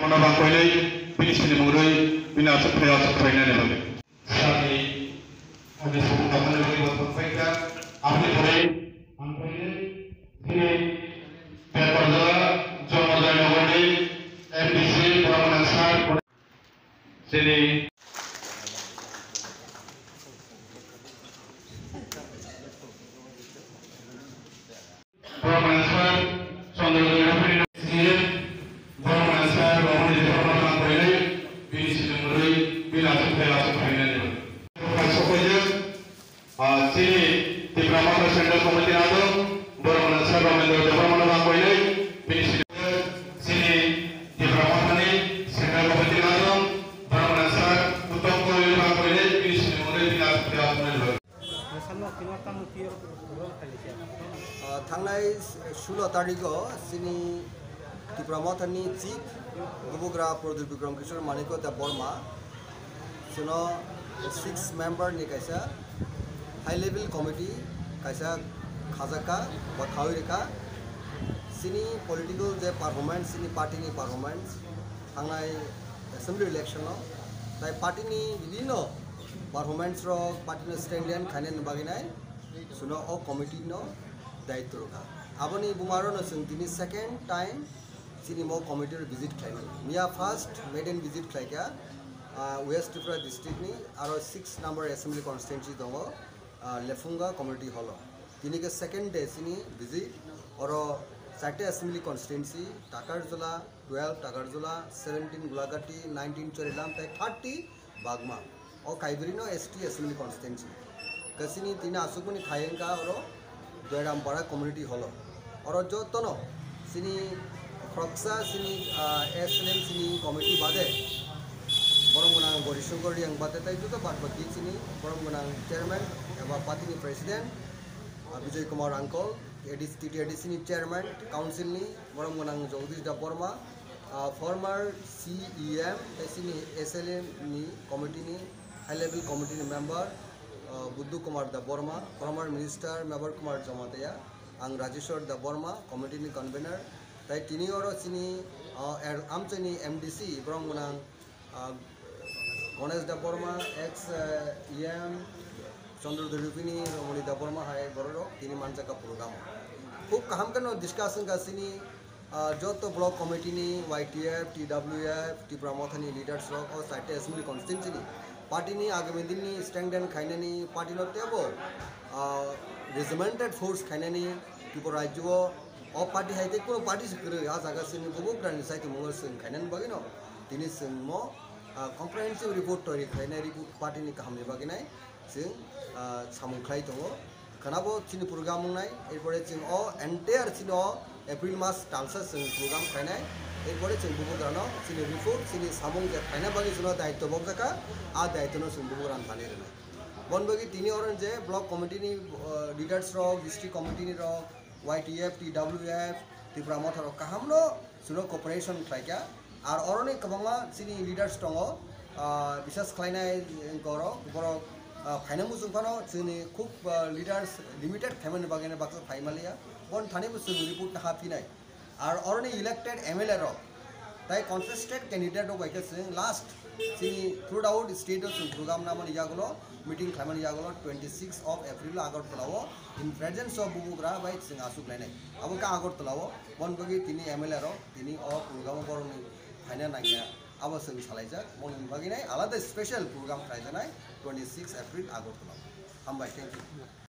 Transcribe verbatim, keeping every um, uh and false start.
Ano bangkoinwi bini sinimung rwi bini aswk phai aswk phainani bagwi. Sani ani sukung tongmani bagwi bo thangpaikha. Aboni pore ang phainai chini Bembarjala Jonojoy Nogorni M D C Brahmana sir. Chini Borok mwnang sir Chandra Debbarma, C M, borok mwnang sir Romani Debbarma tang koinai, bini sinimung rwi, bini aswk phai aswk phainani. Kaisa koijak, ah, chini Tipra Motha Central Committee ni adong, borok mwnang sir Romendra Debbarma tang koinai, bini sinimung, chini Tipra Motha ni Central Committee ni adong, borok mwnang sir Uttom Koil tang koinai, bini sinimung rwi, bini aswk phai aswk phainani. Ah, thangnai sulo tarigo chini Tipra Mothani chief bubagra Pradyot Bikram Kishore Manikya Debbarma chwngno six member ni kaisa high level committee kaisa khajaka ba khawi rwkha. Chini political je performance, chini party ni performance, thangnai assembly election o tai party ni bibhinno performance rok, party no strengthen khainani bagwi nai chwngno o committee no daitw rwkha. Aboni buma rokno chwng tini second time chini mo committee rok visit khlaimani. Miya first maiden visit khlaikha, ah, West Tripura district ni aro six number assembly constituency tongo, ah, Lefunga community hall o. Tini khe second day chini visit, oro charta assembly constituency, Takarjala, twelve Takarjala, seventeen Gulagati, nineteen Chorilam tei thirty Bagma. O kaibrino S T assembly constituency. Kasini tini asukmani thai wngkha oro Doirampara community hall o. Oro jotono chini khoroksa chini, ah, S L M chini committee bade borok gwnang Gorishankar Reang bade tai joto bad baki chini borok gwnang chairman eba party ni president, ah, Bijoy Kumar uncle, A D C, T T A D C ni chairman, council ni borok gwnang Jagadish Debbarma, ah, former C E M, tei chini S L M ni committee ni, high level committee ni member, ah, Buddu Kumar Debbarma, former minister Mebar Kumar Jamatia, ang Rajeshwar Debbarma, committee ni convener, tei tini oro chini, ah, er-, amchaini M D C borok gwnang, ah, Ganesh Debbarma, ex, ah, E M, Chandra Debbarma, Romani Debbarma hai borok rok tini manjak program o. Khub kaham kheno discuss wngkha chini, ah, joto block committee ni, Y T F, T W F, Tipra Motha ni leaders rok o chaita assembly constituency ni party ni agami din ni strengthen khainani, party no tebo, ah, regimented force khainani Tripura rajyo o. O party hai tei kunu party se kwrwi, ah jaga chini bubagrani saitimung o chwng khainani bagwi no tini chwng mo, ah, comprehensive report toiri khlainai, report party ni kaham ni bagwi nai chwng, ah, samung khlai tongo. Khwnabo chini program wngnai, erpore chwng o entire chini o April mas talsa chwng program khlainai, erpore chwng bubagrano chini report, chini samung je khlaina bagwi chwngno daityo bokjakha, ah daityo no chwng bubagrano thani rwnai. Bon bagwi tini oro je block committee ni, ah, leaders rok, district committee ni rok, Y T F, T W F, Tipra Motha rok kaham no chwngno cooperation khlaikha. Ar oroni kwbangma chini leaders tongo, ah, bisas khlainai borok, borok, ah, phaina muchung phano chini khub, ah, leaders limited khaimani bagwi baksa phai manliya. Bon thani bo chwng report ha phinai. Ar oroni elected M L A rok tai contested candidate rok bai khe chwng last chini throughout state o chwng program namani yagulo, meeting khlaimani yagulo twenty six of April o Agartala o in presence of bubagra bai chwng aswk lainai. Abo khe Agartala o, bon bagwi tini M L A rok tini o program o borokni phaina nangya, abo chwng salaijak, boni bagwi nai alada special program khlaijaknai twenty six April Agartala o. Hambai, thank you.